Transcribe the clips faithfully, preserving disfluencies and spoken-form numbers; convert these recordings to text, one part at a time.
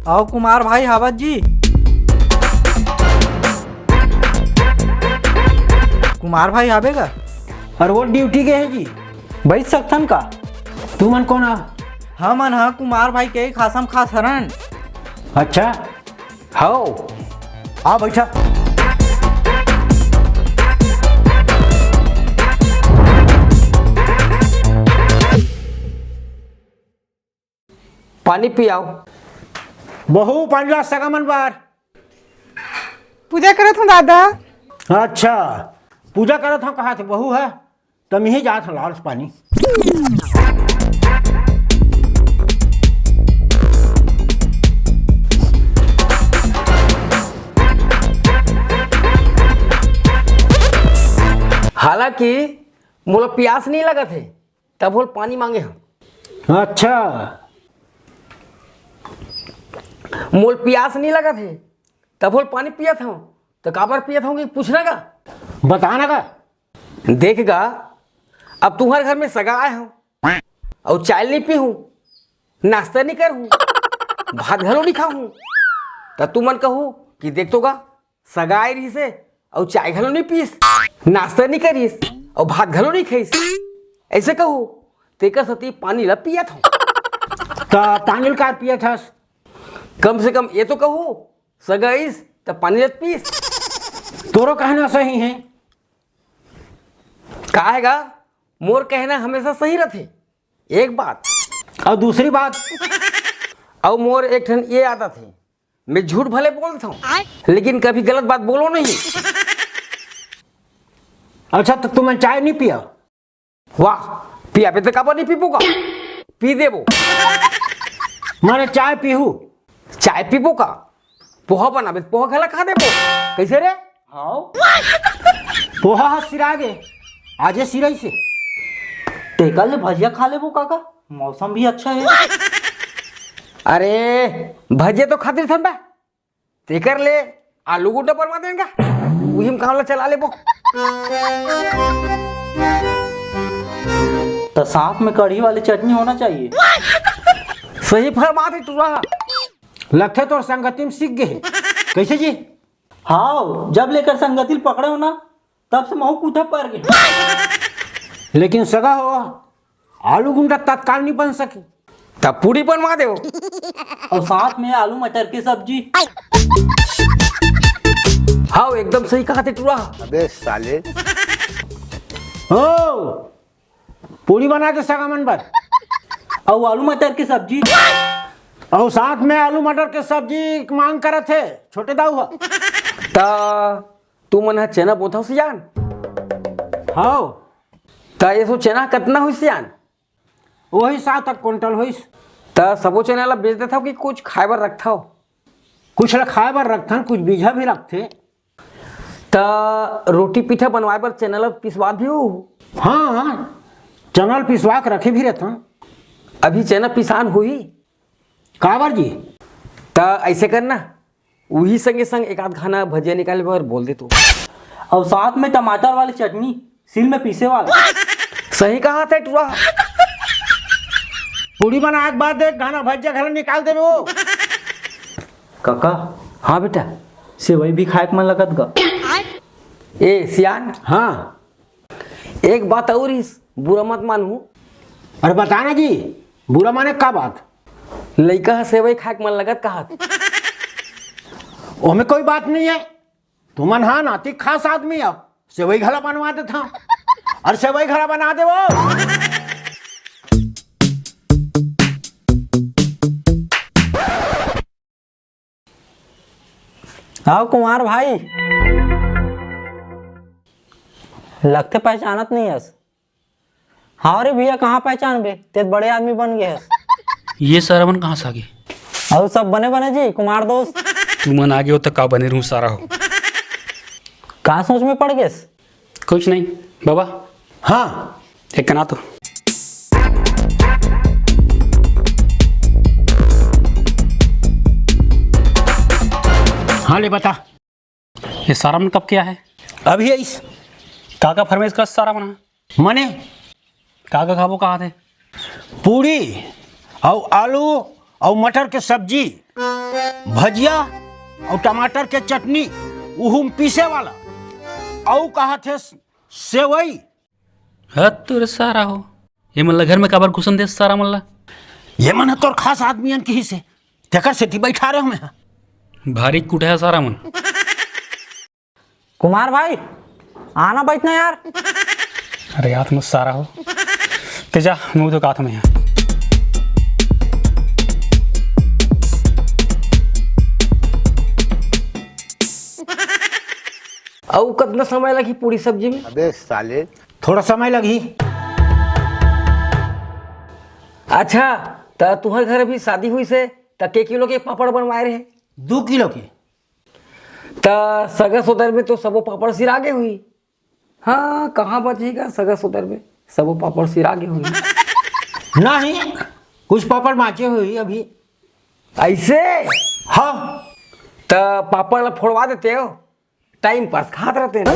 अउ कुमार भाई हावत जी? कुमार भाई हावे गा? अरे वो ड्यूटी गे हे जी। बइठ सकथन का? तुमन कोन हा? हमन हा कुमार भाई के खासम खास हरन। अच्छा, हव, आ बइठा। पानी पियाव। बहू, पानी ला सगा मन बर। पूजा करत हंव दादा। अच्छा, पूजा करत हंव कहाथे बहू ह, त मिही जात हंव लाव पानी। हालांकि मोला पियास नइ लगत हे, तभो ले पानी मांगे हंव। अच्छा। मोला पियास नइ लगत हे, तभो ले पानी पियत हंव, त काबर पियत हंव कि पूछना का? बताना का? देख गा, अब तुंहर घर में सगा आय हंव, अउ चाय नइ पीहूं, नाश्ता नइ करहूं, भात घलो नइ खाहूं, त तुमन कहू कि देख तो गा, सगा आय रहिसे, अउ चाय घलो नइ पीस, नाश्ता नइ करिस, अउ भात घलो नइ खाइस, अइसे कहू, तेकर सेती पानी ल पियत हंव। त पानी ल का पियत हस? कम से कम ये तो कहू, सगा आइस त पानी ल पीस। तोरो कहना सही हे। का हे गा, मोर कहना हमेशा सही रथे, एक बात। अउ दूसरी बात? अउ मोर एक ठन ये आदत हे, मैं झूठ भले बोलत हंव, लेकिन कभी गलत बात बोलों नहीं। अच्छा, त तुमन चाय नइ पिया? वाह, पियाबे त काबर नइ पीबो गा? पी देबो। माने चाय पीहू? चाय पीबो का? पोहा बनाबे त पोहा घला खा देबो। कइसे रे? हव। पोहा ह सिरा गे, आजे सिराइसे। तेकर ले भजिया खा लेबो काका, मौसम भी अच्छा हे। अरे, भजिया तो खातिर थन बा, तेकर ले आलू गुंडा बनवा देन का, उही म काम ला चला लेबो। त साथ में कढ़ी वाली चटनी होना चाहिए। सही फरमाथे टूरा। लगथे तोर संगति म सीख गे हे। कइसे जी? हव, जब ले एकर संगति ल पकड़े हंव ना, तब से महूं कूथा पर गे हंव। लेकिन सगा हो, आलू गुंडा तत्काल नइ बन सके। त पूड़ी बनवा देव। अउ साथ में आलू मटर के सब्जी। हव, एकदम सही कहाथे टूरा। अबे साले। हो, पूड़ी बना दे सगा मन बर। अउ आलू मटर के सब्जी। अउ साथ में आलू मटर के सब्जी के मांग करत हे, छोटे दाऊ ह। त तुमन ह चना बोथव सियान? हव। त एसो चना कतना होइस सियान? ओही सात आठ कुंटल होइस। त सबो चना ला बेच देथव कि कुछ खाए बर रखथव? कुछ ला खाए बर रखथन, कुछ बीजहा भी रखथे। त रोटी पीठा बनवाए बर चना ल पिसवा दियो। हाँ, हाँ, चना ल पिसवा के रखे भी रहथन। अभी चना पिसान होही? काबर जी? त अइसे करना, उही संगे संग एक आध घाना भजिया निकाले बर बोल दे तू। अउ साथ में टमाटर वाली चटनी, सील में पीसे वाला। सही कहाथे टूरा। पूड़ी बनाए के बाद एक घाना भजिया घला निकाल देबे वो। काका। हाँ बेटा। सेवई भी खाए के मन लगत गा। ए सियान। हाँ। एक बात अउ रिहिस, बुरा मत मानहू। अरे बता ना जी, बुरा माने का बात? लइका ह सेवई खाए के मन लगत कहत। ओमे कोई बात नहीं है, तुमन हा नाती खास आदमी हो, सेवई घला बनवा देत हा। अरे सेवई घला बना दे वो। आओ कुमार भाई, लगथे पहचानत नहीं हस। हाँ रे भैया, कहाँ पहचानबे, ते बड़े आदमी बन गए हस। ये सारा मन कहाँ से आ गए? अउ सब बने बने जी कुमार दोस्त। तुमन आगे हो तो का बने रहूं सारा हो। का सोच में पड़ गेस? कुछ नहीं बाबा। हाँ। एक कना तो। हाँ ले बता। ये सारा मन कब के आए? अभी आइस। का का फरमाइश कर सारा मन? मने? का का खाबो कहा थे? पूड़ी अउ आलू अउ मटर के सब्जी। भजिया अउ टमाटर के चटनी, उहू म पीसे वाला, अउ कहत हे सेवई। हत तोर सारा हो, ये मन ला घर में काबर घुसन दे सारा मन ला? ये मन ह तोर खास आदमी अन किहिस हे, तेकर सेती बैठा रहे हंव मैं ह। भारी कुटहा सारा मन। कुमार भाई, आना बैठना यार। अरे यार, तुम सारा हो। तेजा, मैं तो कहा था मैं यहाँ। अउ कतना समय लगही पूरी सब्जी में? अबे साले। थोड़ा समय लगही। अच्छा, त तुहर घर अभी शादी हुई से, त के किलो के पापड़ बनवाए रहे? दू किलो के। त सगा सोदर में तो सबो पापड़ सिरा गे हुई। हाँ, कहाँ बचेगा सगा सोदर में, सबो पापड़ सिरा गे हुई। नहीं, कुछ पापड़ बाँचे हुई अभी। ऐसे? हाँ। त पापड़ ला फोड़वा देते हो, टाइम पास खात रहते ना।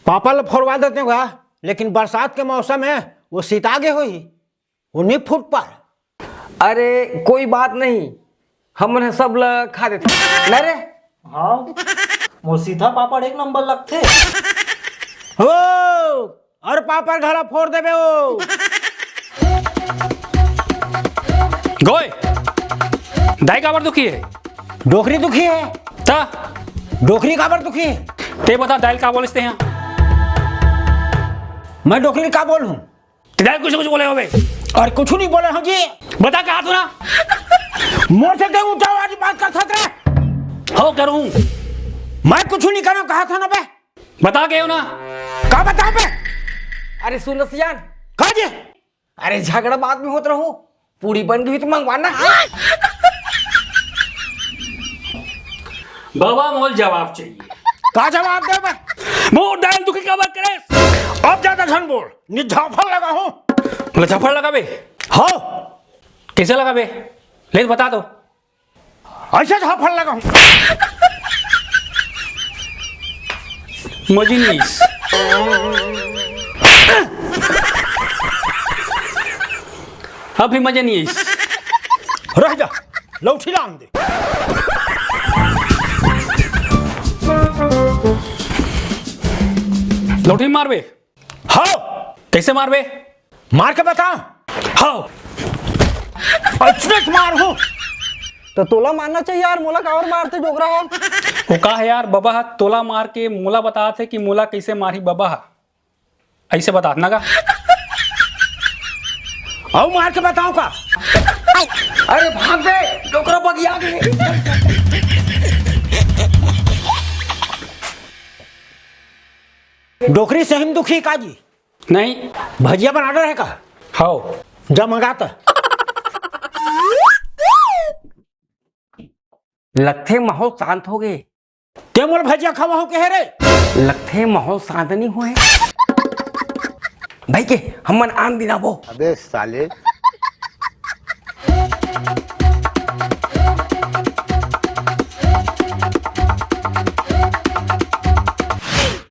पापड़ ला फोड़वा देते हो का, लेकिन बरसात के मौसम है, वो सिता गे हुई। वो नहीं फूट पाए। अरे, कोई बात नहीं, हमन ह सब ल खा देथन। ना रे? हाँ, मोर सीधा पापड़ एक नंबर लगथे। हो, अउ पापड़ घला फोड़ देबे हो। गोय, दाई काबर दुखी हे? डोकरी दुखी हे। त? डोकरी काबर दुखी हे? ते बता, दाई ल का बोलिस ते हा? मैं डोकरी ल का बोलहूँ? तेला कुछ, कुछ बोले होबे? अउ कुछ नहीं बोले हंव जी। बता, कहा तू ना? मोर से क्यों ऊंचा आवाज में बात करथस रे? हो करूँ। मैं कुछ नहीं करूँ, कहा था ना बे। बता के हो ना? का बताओ बे? अरे सुन न सियान। का जी? अरे झगड़ा बाद में होत रहो, पूरी बन गई तो मंगवाना। बाबा, मोल जवाब चाहिए। का जवाब देबे? मोर दाई ल दुखी काबर करेस? अब ज्यादा झन बोल, नहीं झापड़ लगाहूँ। बोले झापड़ लगाबे? हाँ। कैसे लगाबे? ले बता तो। ऐसे झापड़ लगाहूँ। मजे नहीं आइस। अभी मजे नहीं आइस। रह जा, लौठी लान दे। लौठी मारबे? हाँ। कैसे मारबे? मार के बता। हाँ। अइसने मारहूँ। त तोला मारना चाहिए यार, मोला काबर मारथे डोकरा हा? वो का हे यार, बबा हा तोला मार के मोला बताथे कि मोला कैसे मारही बबा हा। ऐसे बतात ना का? अउ मार के बताओ का? अरे भाग बे, डोकरा बगिया गे। डोकरी सही में दुखी का जी? नहीं। भजिया बना रहे का? हाव। जा मंगा त। लगथे माहौल शांत हो गे। ते मोला भजिया खवाहू कहे रे? लगथे माहौल शांत नहीं होए। भाई के हमन आन दिन आबो। अबे साले।